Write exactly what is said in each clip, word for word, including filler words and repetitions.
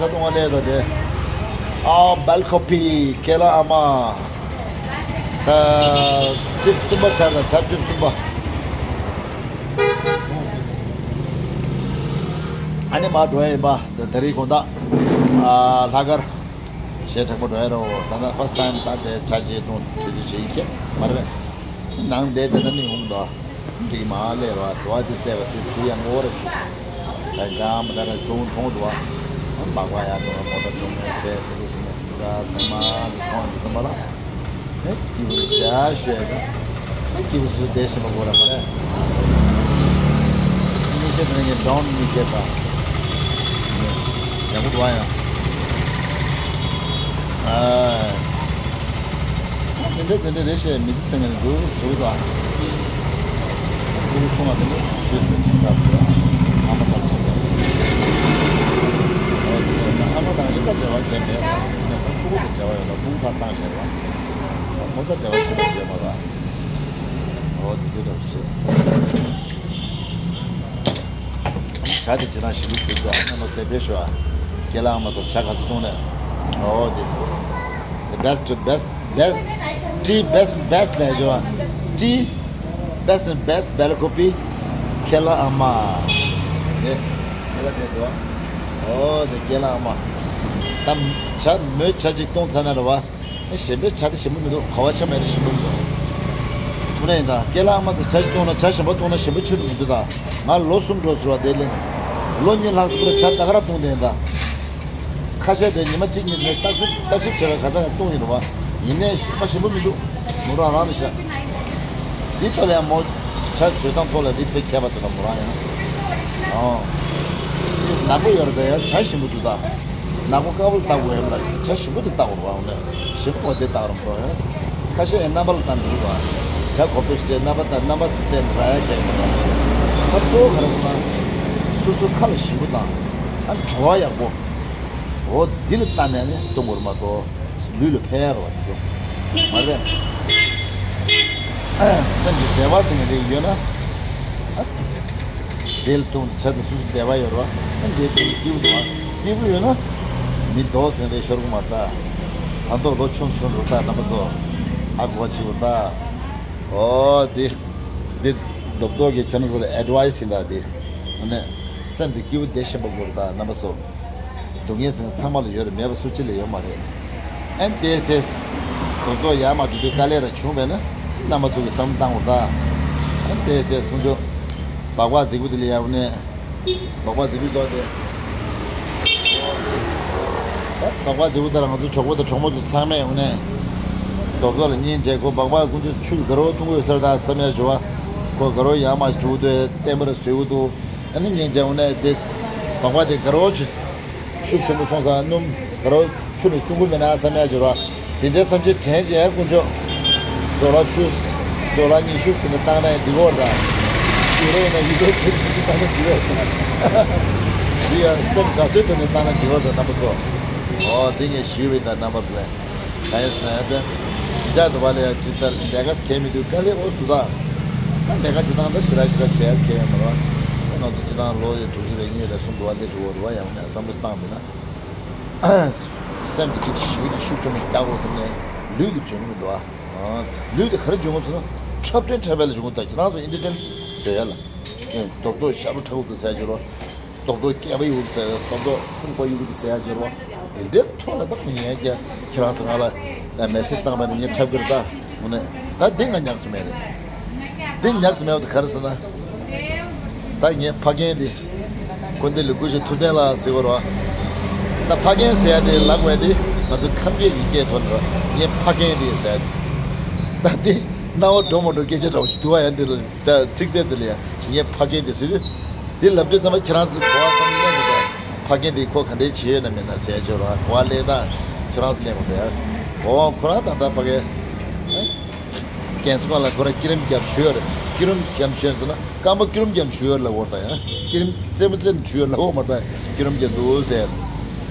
ཆ་གཏོང་བ་ལས་ད་དེ། ཨ་བལ་ཀོ་པི་ཁེ་ལ་ཨ་མ། ད་ཀྲིབ་གསུམ་པ་ཆར་ད་ཆར་ཀྲིབ་གསུམ་པ། ཨ་ནི་མ་འགྲོ་ཡ་ཡིན་པ། ད་ད་རེས་དགོང་དག་ཨ་ལྷག་དཀར་གཞས་དྲག་པོ་འགྲོ་ཡ་རོ། ད་ད་first time ད་དེ་ཆ་རྗེས་གཏོང་དུས་དུས་བྱེད་ཡིན་ཁྱེད་མ་རེད། ནང་བསྡད་དེ་ན་ནི་ཡོང་འདུག་འདི་མ་ལས་ར་དུ་བ་དེ་སྟེ་བ་དེ་སྐུ་ཡང་ངོ་རེ་ཞིག་ད་གང་མ་ད་ར་ཐུང་ཐུང་དུ་བ་མག་པ་ཡང་དུ་བ་མོ་ད་ཐུང་ངེ་ཆེ་དེ་དེ་ཞིག་ནི་ད་ཚང་མ་དེ་ཐོང་དེ་སམ་པ་ལ་ཨེ་སྐྱིད་པོ་ཞ་ཞོད་ད་ཨེ་སྐྱིད་པོ་སུ་དེ་ཞིག་མ་གོ་ར་མ་རེད། ཉི་ཤེས་དེ་ནི་ངས་ཌོན་མི་ཤེས་ད་ཡང་གོ་དུ་བ་ཡང་ཨ། དེ་འདྲ་དེ་འདྲ་རེད་ཞེས་མི་ཚེ་སེང་གེ་འདུག་ཟུག་དང་། ཕྲུ་གུ་ཆུང་བ་དེ་འདྲ་སུས་ཟེར་ཅིག་ད་ཟེར་ཨ་མ་དང་ཆེ་ཆེ། ཨོ་དེ་འདྲ་ཨ་མ་དང་ཡིན་ད་འབྲེལ་བ་གལ་མེད་ཡིན་ན་ཕྲུ་གུ་དང་འབྲེལ་བ་ཡོད་ན་ཕྲུ་གུ་ཕར་བཏང་ཞེས་པ། མོ་ད་འབྲེལ་བ་ཆེ་བ་ཡོད་མ་ར། ཨོ་དེ་འདྲ་རེད་ཞེས། ཇ་དེ་ཇི་ལྟར་ཞིམ་པོ་ཞིག་འདུག་ཨ་མ་དེ་བེད་ཤོག་ཨ། ཁྱེད་ལ་ཨ་མ་ཚོ་ཇ་ག་ཚོད་བཏུང་ནས། ཨོ་དེ། The best, best, best, tea best, best ལས་ཞོ། Tea best and best བལ་ཀོ་པི། ཁྱེད་ལ་ཨ་མ། དེ། ཁྱེད་ལ་དེ་འདུག་ཨོ་དེ་ཁྱེད་ལ་ཨ་མ། ད་ཇ་མོས་ཇ་ཅིག་བཏུང་ཚར་ན་རེད་བ། གཞན་པའི་ཇ་དེ་ཞིམ་པོ་མི་འདུག་ག་བ་ཆ་མེད་ན་ཞིམ་པོ་མི་འདུག་ཐུག་ནས་ཡིན་ད་སྐེ་ལ་ཨ་མ་དེ་ཇ་ཞིག་བཏུང་ན་ཇ་ཞིམ་པོ་བཏུང་ན་ཞིམ་པོ་ཆུ་འགྲོ་མི་འདུག་ད་ང་ལོ་གསུམ་འགྲོ་ཟེར་བ་དེ་ལས་ནས་ལོ་གཉིས་ལྷག་ཟེར་བ་ཇ་ད་ག་ར་བཏུང་དེ་ཡིན་ད། ཁ་ཤས་དེ་ཉི་མ་གཅིག་གཉིས་ནས་བརྟག་ཞིབ་བརྟག་ཞིབ་བྱས་པའི་ག་ས་ཡང་བཏུང་ཡིན་རུང་བ་ཡིན་ནས་ཞིམ་པ་ཞིམ་པོ་མི་འདུག་མོ་རང་རང་ནས་བཞག་འདི་ཐོག་ལ་ཡང་མོ་ཇ་བཟོས་སྟངས་ཐོག་ལ་འདི་དཔེ་མཁས་པ་དེ་དང་མོ་རང་ཡང་ཨོ། འདི་ནག་པོ་ཡོད་རེད་ད་ཡང་ཇ་ཞིམ་པོ་འདུག་ད། ནག་པོ་དཀར་པོ་ལ་བལྟ་དགོས་ཡོད་མ་རེད། ཇ་ཞིམ་པོ་དེ་བལྟ་དགོས་རེད་བ། འོ་ན་ཞིམ་པོ་དེ་བལྟ་རུང་དོ། ཁ་ཤས་ཡང་རྣམ་པ་ལ་བལྟ་འདུག་བ། ཇ་གོ་པོ་ཞིག་བྱས་རྣམ་པ་ལྟ་རྣམ་པ་དེ་བལྟས་ནས་རག་ཡ་གལ་མི་འདུག་ཁ་གཙོ་བོ་ག་རེ་ཟེར་ན། སོ་སོ་ཁ་ལ་ཞིམ་པོ་དང་། ཨ་བྲོ་བ་ཡག་པོ། འོ་འདི་ལ་བལྟ་ནས་ནི་གཏོང་དགོས་རེད་མ་གཏོགས། ལུས་ལ་ཕན་ཡ་རེད་བ་འདི་ཚོ། མ་རེད། སེམས་ཀྱི་བདེ་བ་ཟེར་མཁན་དེ་ཡོད་ན། ཨ། དེ་ལ་ཐུག་ནས་ཇ་དེ་སུ་སུ་བདེ་བ་ཡོད་རེད་བ། ཨ་འདི་དེ་སྐྱིད་པོ་འདུག་ཨ། སྐྱིད་པོ་ཡོད་ན། མི་རྡོག་ཟེར་དེ་ཤོར་གི་མ་རེད་ད། ད་མདོག་ལོ་ཆུང་ཆུང་རེད་ད་རྣམ་པ་ཚོ། ཨ་གོ་བ་ཆེ་བོ་ད། ཨོ་འདི། འདི། རྡོག་རྡོག་གི་ཁྱེད་རང་ཚོ་ལ་ཨེ་ཌི་ཝའི་སི་ཡིན་ད་འདི། ཨ་ནི། སེམས་དེ་སྐྱིད་པོ་བདེ་ཞིམ་པོ་དགོས་རེད་ད་རྣམ་པ་ཚོ། སྡུག་བསྔལ་ཟེར་མཁན་ཚང་མ་ལ་ཡོད་རེད། མེད་པ་སུ་གཅིག་ལ་ཡོད་མ་རེད། ཨན་ཏེས་ཏེས། རྡོག་རྡོག་ཡར་མར་འགྲོ་དུས་དཀའ་ལས་ར་བྱུང་བས་ན། རྣམ་པ་ཚོ་གི་བསམ་བློ་བཏང་དགོས་ད། ཨན་ཏེས་ཏེས་ཁོང་ཚོ། སྦག་སྦག་རྫིག་པོ་དེ་ལ་ཡར་ནས། སྦག་སྦག་རྫིག་པོ་རྡོག་དེ། སྦག་སྦག་རྫིག་པོ་དེ་ལ་ང་ཚོ་གྲོགས་པོ་དང་གྲོགས་མོ་ཚོ་ཚང་མས་ཡོང་ནས། རྡོག་རྡོག་ལ་བརྙན་བྱས་ཁོ་སྦག་སྦག་ཁོང་ཚོ་ཆུ་དགའ་རོགས་གཏོང་གི་ཡོད་ས་རེད་ད་བསམ་ཡ་བྱུང་བ། ཁོ་དགའ་རོགས་ཡར་མར་འགྲོ་དུས་བསྟན་པ་ར་བཟོས་གི་འདུག་ཨ་ནི་བརྙན་བྱས་འོང་ནས་དེ། སྦག་སྦག་དེ་དགའ་རོགས་ཆུ། ཤུགས་ཆེན་པོ་སོང་ཙང་སྣུམ་དགའ་རོགས་ཆུ་ནས་བཏུང་གི་མེད་ན་བསམ་ཡ་བྱོས་ར། དེ་འདྲའི་བསམ་ཚུལ་དྲན་རྗེས་དཀོན་མཆོག་ཌོ་ལར་བཅུ། ཌོ་ལར་ཉི་ཤུ་ཟིན་ནས་བཏང་ན་ཡང་འགྲིག་གི་རེད་ད། ཡུ་རོ་ཡིན་ན་ཡུ་རོ་བཅུ་ཟིན་ནས་བཏང་ན་འགྲིག་གི་རེད་ད། འདི་ཡང་སེམས་དགའ་ཚོར་ཐོག་ནས་བཏང་ན་འགྲིག་གི་རེད་ད་རྣམ་པ་ཚོ། ཨོ་འདི་ངས་ཞུས་པ་ཡིན་ད་རྣམ་པ་ཚོ་ལ། གང་ཡིན་ཟེར་ན་ཡང་ད། ཇ་དུ་བ་ལ་ཡང་ཇི་ལྟར་ལས་ཀ་གལ་མི་འདུག་དཀའ་ལས་ཨོ་སུ་ད། ད་ལས་ཀ་ཇི་ལྟར་ད་ཞི་ར་ཞི་ར་བྱས་གལ་ཡོད་མ་རེད་བ། ང་ཚོ་ཇི་ལྟར་ལོ་ཡི་དྲུག་ཅུ་རེ་གཉིས་རེ་གསུམ་དུ་བ་ལས་འགྲོ་བ་རེད་བ་ཡང་ན་བསམ་བློ་བཏང་མིན་ན། སེམས་ཀྱི་ཅིག་ཞུ་ཅིག་ཤུགས་ཆུང་མི་རྒྱག་དགོས་ཟེར་ནས་ལུས་ཀྱི་འཇོན་མི་འདུག་ཨ། ལུས་དེ་ག་རེ་འཇོན་དགོས་ཟེར་ན་འཁྲབ་སྟོན་འཁྲབ་པ་ལ་འཇོན་དགོས་ད་ཁྱེད་རང་ཚོ་ཨེན་ཊར་ཊེན་བཟོ་ཡ་ལ། རྡོག་རྡོག་ཤ་རུ་ཁྲག་འུ་དུ་ཟེར་ཡ་འཇོན་རོགས། རྡོག་རྡོག་སྐྱེས་པ་ཡུ་གུ་ཟེར་རྡོག་རྡོག་ཕུང་པོ་ཡུ་གུ་ཟེར་ཡ་འཇོན་རོགས། དེ་འདྲའི་ཐོག་ལ་ད་ཁོ་ཉན་རྒྱ་ཁྱེད་རང་ཚོ་ང་ལ་མེ་སེ་ཇི་བཏང་བ་ནི་ངས་འཁྲབ་གི་རེད་ད། དངོས་གནས་ད་འདི་ང་ཉག་ཙམ་མེད་རེད། འདི་ཉག་ཙམ་མེད་པ་དེ་ག་རེ་ཟེར་ན། ད་ངའི་ཕ་རྒན་འདི། ཀུན་ལྡན་ལུ་སྐུ་ཞབས་ཐུབ་བསྟན་ལགས་ཟེར་བ་རེད་བ། ད་ཕ་རྒན་ཟེར་ཡ་དེ་ལབ་དགོས་དེ་ང་ཚོ་ཁམས་སྐད་ཀྱི་སྐད་ཐོག་ནས་རེད་བ། ངའི་ཕ་རྒན་འདི་ཟེར་ཡ་དེ། ད་འདི་རྣ་བ་འགྲོ་མ་འགྲོ་སྐད་ཆ་འདྲ་བོ་ཞིག་འདུག་བ་ཡ་འདི་ལ་ད་ཚིག་དེ་འདི་ལ་ཡ་ངའི་ཕ་རྒན་འདི་ཟེར་དུས། འདི་ལབ་དུས་ཙམ་པ་ཁྱེད་རང་ཚོ་གོ་བ་ཙམ་གླེང་དགོས་ད། ཕ་རྒན་འདི་ཁོ་ག་འདྲའི་བྱས་ཡོད་ན་མེད་ན་ཟེར་ཡ་ཅིག་རེད་བ། གོ་བ་གླེང་སྟངས་ཁྱེད་རང་ཚོ་གླེང་དགོས་ད་ཡ། འོ་ཁོ་རང་ད་ལྟ་ཕ་རྒན། རྒན་ཚོ་གང་ལ་ཁོ་རང་སྐྱིད་རིམ་རྒྱབ་ཞུས་ཡོད་རེད། སྐྱིད་རིམ་རྒྱབ་ཞུས་ཡོད་ཟེར་ན་རྐང་པ་སྐྱིད་རིམ་རྒྱབ་ཞུས་ཡོད་ལབ་འོར་ད་ཡང་སྐྱིད་རིམ་རྩེད་མོ་རྩེད་ཞུས་ཡོད་ལབ་འོར་མ་ད་སྐྱིད་རིམ་རྒྱབ་འདུག་ཟེར།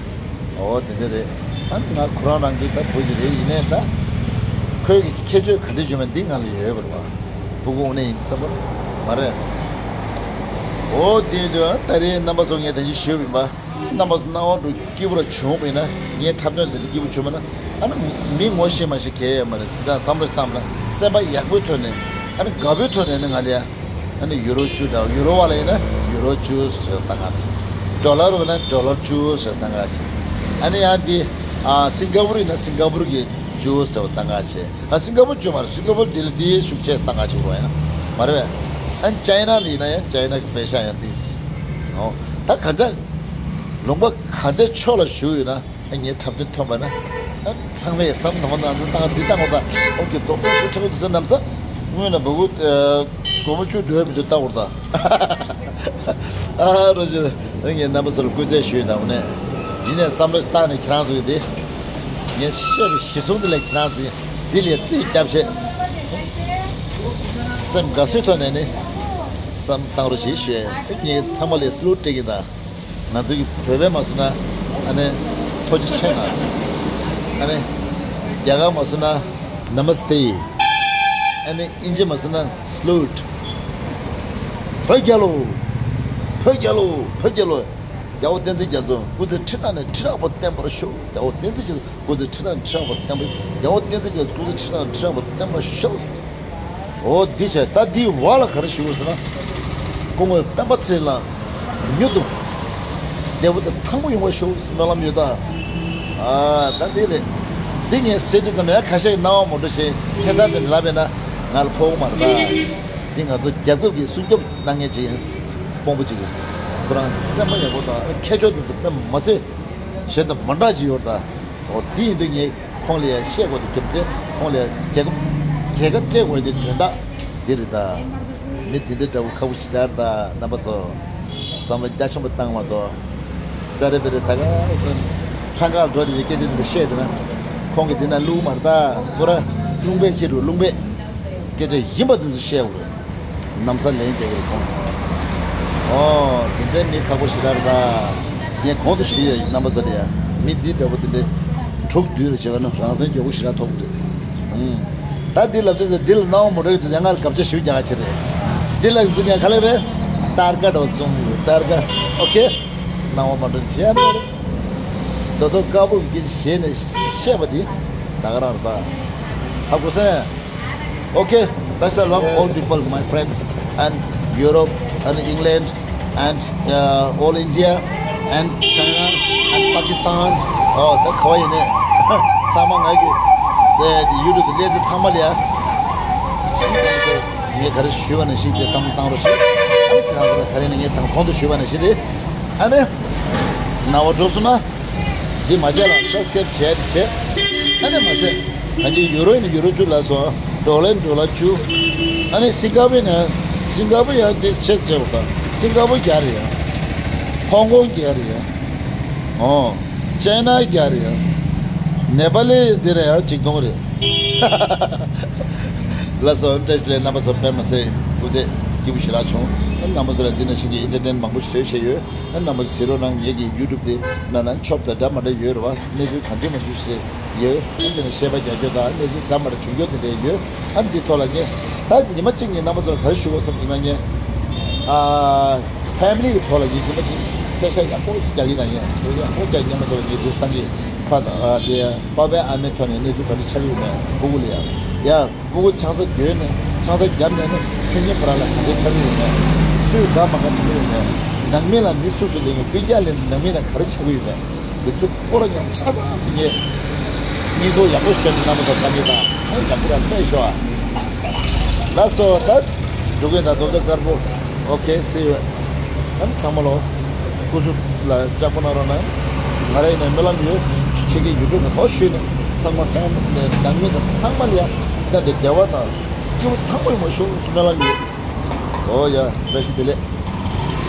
ཨོ་དེ་འདྲ་རེད། ཨ་ང་ཁོ་རང་རང་གི་ད་བུ་ཞིག་རེད་ཡིན་ནའི་ད། ཁོས་ཀྱི་ཁྱད་ཆོས་ག་འདྲ་བྱུང་བ་འདི་ང་ལ་ཡོད་པ་རེད་བ། ཕྲུ་གུ་དངོས་གནས་ཡིན་འདི་བསམ་པ་མ་རེད། ཨོ་དེ་ཡིན་དུས་ཨ་ད་རེས་རྣམ་པ་ཚོ་ངས་ད་ཅི་ཞུས་པ་ཡིན་པ། རྣམ་པ་ཚོ་སྣང་བ་འགྲོ་སྐྱིད་པོ་ར་བྱུང་བ་ཡིན་ན། ངའི་འཁྲབ་སྟོན་དེ་འདྲ་སྐྱིད་པོ་བྱུང་བ་ན། ཨ་ནི་མི་ངོ་ཤེས་མ་ཤེས་གལ་ཡོད་མ་རེད། ཇི་ལྟར་བསམ་བློ་བཏང་ན་སེམས་པ་ཡག་པོའི་ཐོག་ནས། ཨ་ནི་དགའ་པོའི་ཐོག་ནས་ནི་ང་ལ་ཡ། ཨ་ནི་ཡུ་རོ་བཅུ་འདྲ་བོ། ཡུ་རོ་བ་ལ་ཡིན་ན་ཡུ་རོ་བཅུ་ཟེར་བཏང་ག་ཅིག་ཌོ་ལར་བ་ན་ཌོ་ལར་བཅུ་ཟེར་བཏང་ག་ཅིག་ཨ་ནི་ཡང་འདི། ཨ། སིང་ག་པུར་ཡིན་ན་སིང་ག་པུར་གྱི་བཅུ་ཟེར་བ་བཏང་ག་ཅིག་ཨ། སིང་ག་པུར་བཅུ་མ་རེད། སིང་ག་པུར་འདི་ལ་འདི་ཤུགས་ཆེ་བཏང་ག་ཅིག་རོ་ཡ། མ་རེད་པས། ཨ་ནི་ཅའི་ན་ལ་ཡིན་ན་ཡང་ཅའི་ན་གི་པེ་ཤ་ཡང་འདི། ཨོ། ད་ག་འདྲ། ལུང་པ་ག་འདྲའི་ཕྱོགས་ལ་བཞུགས་ཡོད་ན། ངའི་འཁྲབ་སྟོན་ཐོན་པ་ན། ཨ། ཚང་མས་བསམ་ནང་ང་ང་ཚོ་ཏང་འདི་ཏང་འོ་ད། ཨོ་ཀེ། རྡོག་རྡོག་ཤུགས་ཆེན་པོ་འདུག་ཟེར་ནམ་ས། སྔོན་ལ་བ་གུ། ཨ། སྒོར་མོ་བཅུ་འདུག་མི་འདུག་ལྟ་འོ་ད། ཨ་རོ་ཞེ། ངས་རྣམ་པ་ཚོར་སྐུ་རྩེད་ཞུས་དང་ནས། ཡིན་ནས་བསམ་བློ་བཏང་ནས་ཁྱེད་རང་ཚོ་གི་འདི། ངས་བཤད་པའི་གཞི་བཟུང་འདི་ལས་ཁྱེད་རང་ཚོས་འདི་ལས་རྩིས་རྒྱབ་བྱས། སེམས་དགའ་བསུའི་ཐོག་ནས་ནི། བསམ་བཏང་རོགས་བྱེད་ཞུས། ངས་ཚང་མ་ལས་སློབ་སྤྲད་ཀྱི་དང་། ང་ཚོའི་བོད་པས་མ་སོང་ན། ཨ་ནི་ཐུགས་རྗེ་ཆེ་གནང་། ཨ་ནི་རྒྱ་གར་མ་སོང་ན་Namaste། ཨ་ནི་ཨིན་ཇི་མ་སོང་ན་Salute། བོད་རྒྱལ་ལོ། བོད་རྒྱལ་ལོ། བོད་རྒྱལ་ལོ། རྒྱལ་བ་བསྟན་འཛིན་རྒྱ་མཚོ་སྐུ་ཚེ་ཁྲི་ཕྲག་ནས་ཁྲི་ཕྲག་པ་བརྟན་པར་ཤོག་རྒྱལ་བ་བསྟན་འཛིན་རྒྱ་མཚོ་སྐུ་ཚེ་ཁྲི་ཕྲག་ནས་ཁྲི་ཕྲག་པ་བརྟན་པར། རྒྱལ་བ་བསྟན་འཛིན་རྒྱ་མཚོ་སྐུ་ཚེ་ཁྲི་ཕྲག་ནས་ཁྲི་ཕྲག་པ་བརྟན་པར་ཤོག་འོ་འདི་བྱས། ད་འདིའི་བར་ལ་ག་རེ་ཞུ་དགོས་ཟེར་ན། སྐུ་ངོ་སྤེན་པ་ཚེ་རིང་ལགས་མྱུར་དུ་བདེ་པོ་དང་ཐང་པོ་ཡོང་བ་ཤོག་སྨོན་ལམ་ཡོད་ད། ཨ། ད་འདི་རེད། འདི་ངས་ཟེར་དུས་ཙམ་ཡང་ཁ་ཤས་ཀྱིས་སྣང་བ་མ་འགྲོ་བྱས། ཁྱད་མཚར་དེ་འདྲ་ལབ་པས་ན་ང་ལ་ཕོག་གི་མ་རེད་ད། འདི་ང་ཚོ་རྒྱལ་ཁབ་ཀྱི་སྲུང་སྐྱོབ་གནང་མཁན་ཅིག་ཡིན། དཔོན་པོ་ཅིག་ཡིན། ཁོ་རང་སེམས་པ་ཡག་པོ་དང་མཁས་མཆོག་དེ་ཚོ་དཔེ་མ་སྲིད་གཞན་དང་མ་འདྲ་ཅིག་ཡོད་རེད་ད། འོ་འདི་ཡིན་དུས་ངས་ཁོང་ལ་ཡང་བཤད་དགོས་དེ་ཐུབ་ཚེ། ཁོང་ལ་ཡང་རྒྱལ་ཁབ་རྒྱལ་ཁ་སྤྲད་དགོས་དེ་དོན་དག་འདི་རེད་ད། མི་འདི་འདྲའི་འདྲ་བོ་ཁག་པོ་ཞེ་དྲག་རེད་ད། རྣམ་པ་ཚོ་བསམ་བློ་རྒྱ་ཆེན་པོ་བཏང་མ་གཏོགས། ཙ་རེ་བེ་རེ་ད་ག་སེ་ལྷང་ཁ་འགྲོ་དེ་སྐད་ཆ་འདི་འདྲ་བཤད་དེ་ན། ཁོང་གིས་འདི་ན་བླུག་མ་རེད་ད། པུ་ར་རླུང་པས་ཁྱེར་རུ་རླུང་པས། སྐད་ཆ་ཡིན་པ་འདུག་ཚེ་བཤད་དགོས་རེད། ནམ་ས་ལན་རྒྱག་གི་རེད་ཁོང་། ཨོ། དེ་འདྲའི་མི་ཁག་པོ་ཞེ་དྲག་རེད་ད། ངས་གོང་དུ་ཞུས་ཡོད་རྣམ་པ་ཚོ་ལ་ཡ། མི་འདི་འདྲ་པོ་དེ་འདྲའི་དྲུག་བསྡུས་རེ་བྱས་པ་ན་རང་སེམས་སྐྱོ་པོ་ཞེ་དྲག་ཐོབ་ཀྱི་རེད། ཨུམ། ད་འདི་ལབ་དུས་ཚེ་འདི་ལ་སྣང་བ་མ་འགྲོ་གི་འདུག་ཡང་ང་ལ་སྐད་ཆ་ཞུ་རྒྱག་ཆེ་རེད། འདི་ལ་འཛིན་ཡ་ག་ལེ་རེད། སྟར་ཀ་འདྲ་བོ་བཙོང་གི་ཡོད། སྟར་ཀ། ཨོ་ཁེ། སྣང་བ་མ་འགྲོ་བྱས་མ་རེད། ད་དུང་དཀར་པོ་གི་ཞེས་ནས་བཤད་པ་འདི་ད་ག་རང་རེད་པ། ཧ་གོ་སོང་། Okay, best of luck, all people, my friends, and Europe, and England, and uh, all India, and China, and Pakistan. Oh, ད་ག་བ་ཡིན་ནས། ཚང་མ་ང་གི་དེ་ཡུ་ཊུབ་དེ་ལས་ཚེ་ཚང་མ་ལ་ཡ། ངས་ག་རེ་ཞུས་པ་ནང་བཞིན་དེ་བསམ་བློ་བཏང་རོགས་བྱེད། ཨ་ནི་ཁྱེད་རང་ཚོ་ལ་ག་རེ་ནས་ངས་དང་གོང་དུ་ཞུས་པ་ནང་བཞིན་རེད། ཨ་ནི། ན་བ་འགྲོ་སོང་ན། འདི་མ་བྱས་ལ་སབ་སི་ཀེབ་བྱས་ཏེ་བྱས། ཨ་ནི་མ་ཟད། ད་ཅི་ཡུ་རོ་ཡིན་ན་ཡུ་རོ་བཅུ་ལ་སོང་། ཌོ་ལར་ཌོ་ལར་བཅུ། ཨ་ནི་སིང་ག་པུར་ཡིན་ན་སིང་ག་པུར་ཡང་འདི་ཆེ་ཆེ་བ་དང་སིང་ག་པུར་བརྒྱ་རེད་ཡ། ཧོང་ཀོང་བརྒྱ་རེད་ཡ། ཨོ། ཅའི་ན་བརྒྱ་རེད་ཡ། ནེ་པ་ལི་འདི་རེད་ཡ་ཆིག་སྟོང་རེད། ལགས་སོ། བཀྲ་ཤིས་བདེ་ལེགས། རྣམ་པ་ཚོ་དཔེ་མ་སྲིད་སྐུ་ཚེ་སྐྱིད་པོ་ཞེ་དྲག་བྱུང་། རྣམ་པ་ཚོ་ལ་འདི་ནང་བཞིན་གྱི་ཨེན་ཊར་ཊེན་མང་པོ་ཞིག་བཟོས་བྱས་ཡོད། ཨ། རྣམ་པ་ཚོ་གཟིགས་རོགས་གནང་། ངེད་ཀྱི་ཡུ་ཊུབ་དེ་ནང་ན་ཆོབ་དང་འདྲ་མ་འདྲ་ཡོད་རེད་བ། གནས་ཚུལ་གང་འདྲ་མ་འདྲ་ཞིག་ཡོད། ཨ། འདི་ནས་བཤད་པ་རྒྱག་རྒྱུ་དང་གནས་ཚུལ་འདྲ་མ་འདྲ་བྱུང་རྒྱུ་དེ་འདྲ་ཡོད། ཨ། འདི་ཐོག་ལ་ངས་ད་ཉི་མ་གཅིག་ངས་རྣམ་པ་ཚོར་ག་རེ་ཞུ་དགོས་བསམ་སོང་ན་ངས། ཨ། ཕེ་མི་ལི་གི་ཐོག་ལ་ངས་ཉི་མ་གཅིག་གསལ་བཤད་ཡག་པོ་རྒྱག་གི་ན་ཡིན། ཡག་པོ་རྒྱག་རྣམ་པ་ཚོར་ངས་འདུག་བཏང་གི་ཕ། ཨ། དེ་པ་ཕའི་ཨ་མའི་ཐོག་ནས་གནས་ཚུལ་ག་འདྲ་ཆགས་ཀྱི་ཡོད་མེད་ཕྲུ་གུ་ལ་ཡ། ཡ། ཕྲུ་གུ་ཆང་ས་བརྒྱབ་ནས་ཆང་ས་བརྒྱབ་ནས་ནི་ཁྱོད་ཉིད་ཁོ་རང་ལ་ག་འདྲའི་ཆགས་ཀྱི་ཡོད་མེད། སུས་དགའ་མ་དགའ་ཐུབ་ཀྱི་ཡོད་མེད། ནང་མི་ལ་མི་སུ་སུ་ལེན་གྱི་སྤུན་ཀྱག་ལེན་ནང་མི་ལ་ག་རེ་ཆགས་ཀྱི་ཡོད་མེད། དེ་ཚོ་སྐོར་ཡང་ཆ་ཚང་ཅིག་ངས་སྙིང་སྟོབས་ཡག་པོ་ཞིག་བྱས་ནས་རྣམ་པ་ཚོར་བཏང་གི་དང་ཡག་པོ་ར་གསལ་ཤོག་ཨ། ལགས་སོ། ད་འགྲོ་གི་ཡིན་ད། རྡོག་རྡོག་དཀར་པོ། Okay, see you. ཨ་ནི་ཚང་མ་ལོ། སྐུ་གཟུགས་ལ་ལྕགས་པོ་གནང་རོགས་གནང་། ང་རང་ཡིན་ན་སྨོན་ལམ་ཡོད། ཁྱེད་ཀྱི་ཡུ་ཊུབ་ནང་ཧོ་ཞུས་ནས་ཚང་མ་ཕེ་མི་ལི་ནང་མི་དང་ཚང་མ་ལ་ཡ་ད་དེ་བདེ་བ་དང་སྐྱིད་པོ་ཐང་པོ་ཡོང་བ་ཤོག་སྨོན་ལམ་ཡོད། ཨོ་ཡ། བཀྲ་ཤིས་བདེ་ལེགས།